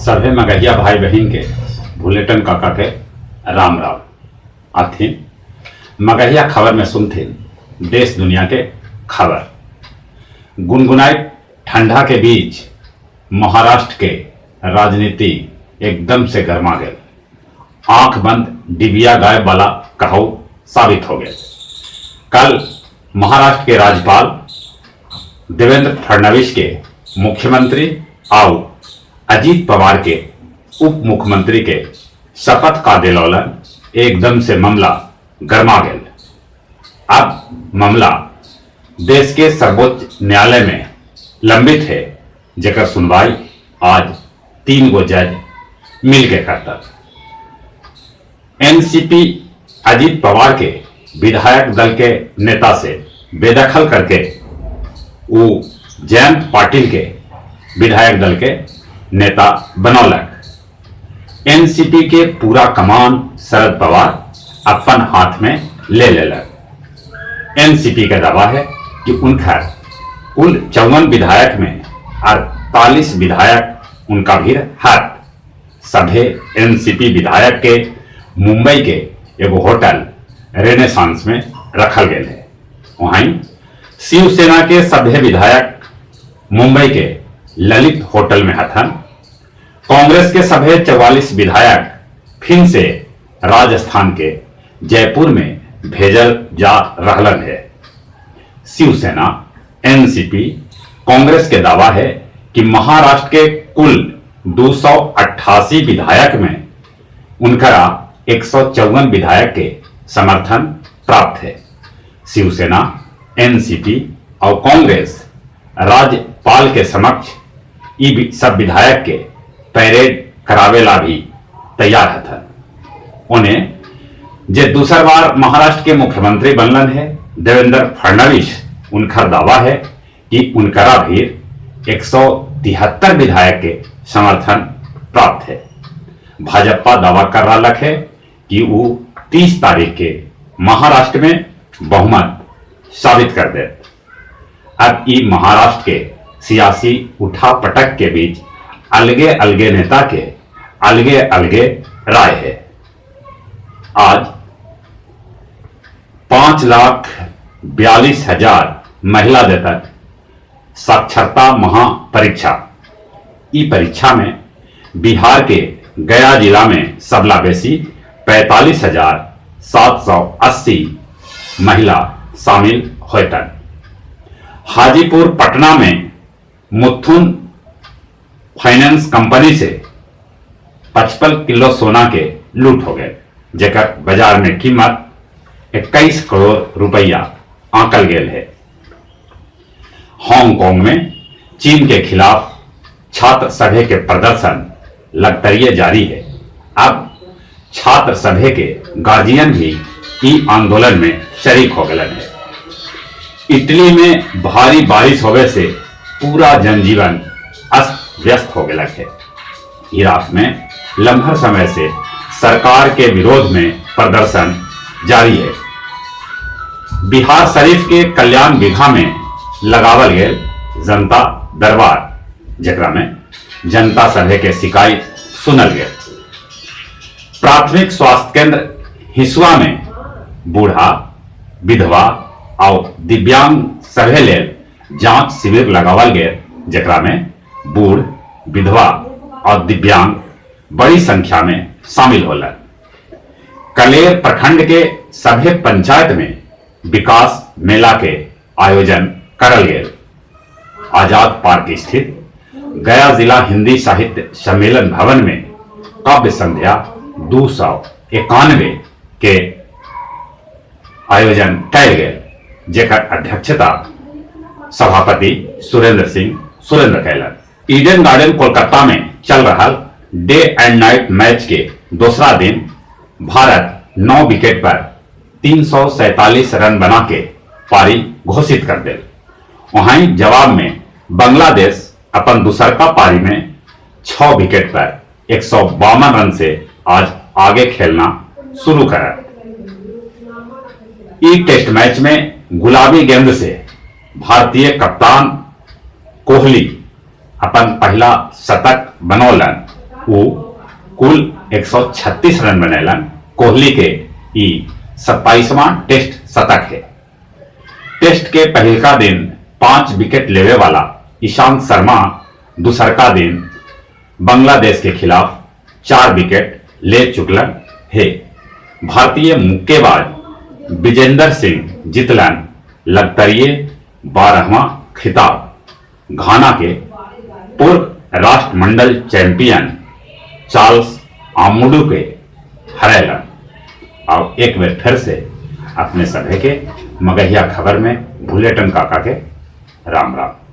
सभे मगहिया भाई बहिन के भुलेटन काका के राम राम। आथिन मगहिया खबर में सुनथिन देश दुनिया के खबर। गुनगुनाई ठंडा के बीच महाराष्ट्र के राजनीति एकदम से गर्मा गए। आंख बंद डिबिया गायब वाला कहो साबित हो गए। कल महाराष्ट्र के राज्यपाल देवेंद्र फडणवीस के मुख्यमंत्री आउ अजीत पवार के उप मुख्यमंत्री के शपथ का दिलौलन एकदम से मामला गर्मा गया। अब मामला देश के सर्वोच्च न्यायालय में लंबित है, जेकर सुनवाई आज 3 गो जज मिल के करता। एनसीपी अजीत पवार के विधायक दल के नेता से बेदखल करके वो जयंत पाटिल के विधायक दल के नेता बनौलक। एनसीपी के पूरा कमान शरद पवार अपन हाथ में ले लेलक। एनसीपी का दावा है कि उनका कुल 54 विधायक में 48 विधायक उनका भी हाथ। सभे एनसीपी विधायक के मुंबई के एगो होटल रेनेसांस में रखल गए है। वहीं शिवसेना के सभे विधायक मुंबई के ललित होटल में हथन। कांग्रेस के सभे 44 विधायक फिर से राजस्थान के जयपुर में भेजल जा रहलन है। शिवसेना, एनसीपी, कांग्रेस के दावा है कि महाराष्ट्र के कुल 288 विधायक में उनकरा 154 विधायक के समर्थन प्राप्त है। शिवसेना, एनसीपी और कांग्रेस राज्यपाल के समक्ष ई सब विधायक के पैरेड करावेला भी तैयार हथन। उन्हें जे दूसर बार महाराष्ट्र के मुख्यमंत्री बनलन है देवेंद्र फडणवीस, उनका दावा है कि उनकरा भी 173 विधायक के समर्थन प्राप्त है। भाजपा दावा कर रहा है कि वो 30 तारीख के महाराष्ट्र में बहुमत साबित कर दे। अब ई महाराष्ट्र के सियासी उठा पटक के बीच अलगे अलगे नेता के अलगे अलगे राय है। आज 5,42,000 महिला देतक साक्षरता महापरीक्षा। ई परीक्षा में बिहार के गया जिला में सबला बेसी 45,780 महिला शामिल होतन। हाजीपुर पटना में मुथूट फाइनेंस कंपनी से 55 किलो सोना के लूट हो गए, जेकर बाजार में कीमत 21 करोड़ रुपया आंकल गेल है। हांगकांग में चीन के खिलाफ छात्र सभा के प्रदर्शन लगातार जारी है। अब छात्र सभा के गार्जियन भी ई आंदोलन में शरीक हो गए है। इटली में भारी बारिश होवे से पूरा जनजीवन अस्त व्यस्त हो गया है। इराक में लंबे समय से सरकार के विरोध में प्रदर्शन जारी है। बिहार शरीफ के कल्याण बिघा में लगावल गेल जनता दरबार, जेकरा में जनता सभा के शिकायत सुनल गेल। प्राथमिक स्वास्थ्य केंद्र हिसुआ में बूढ़ा, विधवा और दिव्यांग सभे लेल जांच शिविर लगावल गेल, जेकरा में बूढ़, विधवा और दिव्यांग बड़ी संख्या में शामिल होलन। कलेर प्रखंड के सभे पंचायत में विकास मेला के आयोजन करल गेल। आजाद पार्क स्थित गया जिला हिंदी साहित्य सम्मेलन भवन में काव्य संध्या 291 के आयोजन कयल गेल, जेकर अध्यक्षता सभापति सुरेंद्र सिंह सुरेंद्र कैलन। ईडन गार्डन कोलकाता में चल रहा डे एंड नाइट मैच के दूसरा दिन भारत 9 विकेट पर 347 रन बना के पारी घोषित कर दे। वहीं जवाब में बांग्लादेश अपन दूसरका पारी में 6 विकेट पर 1 रन से आज आगे खेलना शुरू करा। ई टेस्ट मैच में गुलाबी गेंद से भारतीय कप्तान कोहली अपन पहला शतक बनौलन। वो कुल 136 रन बनैलन। कोहली के ई 27वां टेस्ट शतक है। टेस्ट के पहिलका दिन 5 विकेट लेवे वाला ईशांत शर्मा दूसरका दिन बांग्लादेश के खिलाफ 4 विकेट ले चुकलन है। भारतीय मुक्केबाज विजेंदर सिंह जीतलन लगतरिये 12वां खिताब। घाना के पूर्व राष्ट्रमंडल चैंपियन चार्ल्स आमुडू के हरैलन। और एक बेर फिर से अपने सभे के मगहिया खबर में भुलेटन काका के राम राम।